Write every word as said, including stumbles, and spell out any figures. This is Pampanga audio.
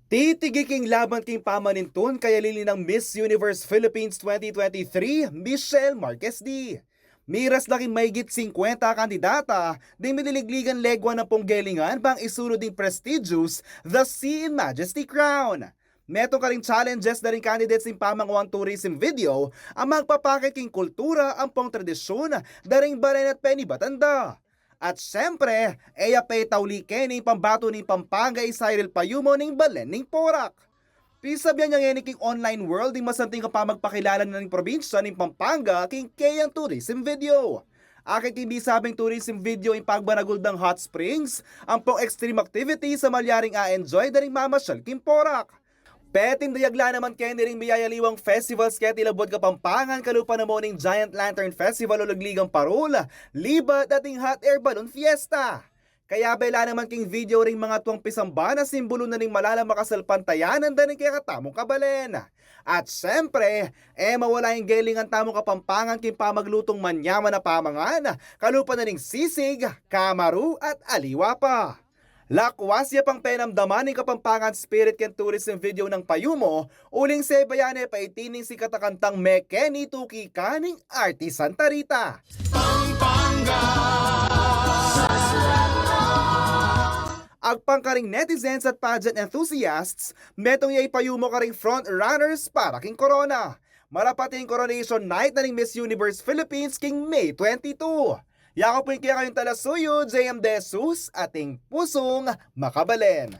Titigi king laban king pamanintun kaya lili nang Miss Universe Philippines twenty twenty-three, Michelle Marquez Dee. Miras na king mayigit singkwenta a kandidata ding miligligan legwa na pung gelingan bang isulud ding prestigious The Sea in Majesty Crown. Metung karing challenges da ring candidates ning pamanguang tourism video a magpapakit king kultura ampong tradisyun da ring balen at penibatan da. At siyempre, e ya petauli keni ing pambatu ning Pampanga Siren Payumo ning balen ning Porac. Pisabian ya ngeni king online world ing masanting a pamagpakilala na ning probinsya ning Pampanga king keyang tourism video. Akit king bisabing tourism video ing pagbanagul dang hot springs ampong extreme activities a malyaring a-enjoy da ring mamasyal king Porac. Peting dayag la naman keni ring miyayaliwang festivals keti labud Kapampangan, kalupa na mu ning Giant Lantern Festival o Ligligang Parul, Libat at ing Hot Air Balloon Fiesta. Kayabe la naman king video ring mangatuang pisamba na simbulu na ning malalam a kasalpantayanan da ring kekatamung kabalen. At siyempre, e mawala ing gelingan tamung Kapampangan king pamaglutung manyaman a pamangan, kalupa na ning sisig, kamaru at aliwa pa. Lakwas ya pang penamdaman ning Kapampangan spirit keng tourism video nang Payumo, uling sebayan ne pa iti ning sikat a kantang Mekeni Tuki Ka ning Artisan Tarita. Pampanga. Agpang karing netizens at pageant enthusiasts, metung ya i Payumo karing front runners para king corona. Marapat ing coronation night na ning Miss Universe Philippines king May twenty-two. Yaku pu ing kekayung talasuyu, J M De Jesus, ating pusung makabalen.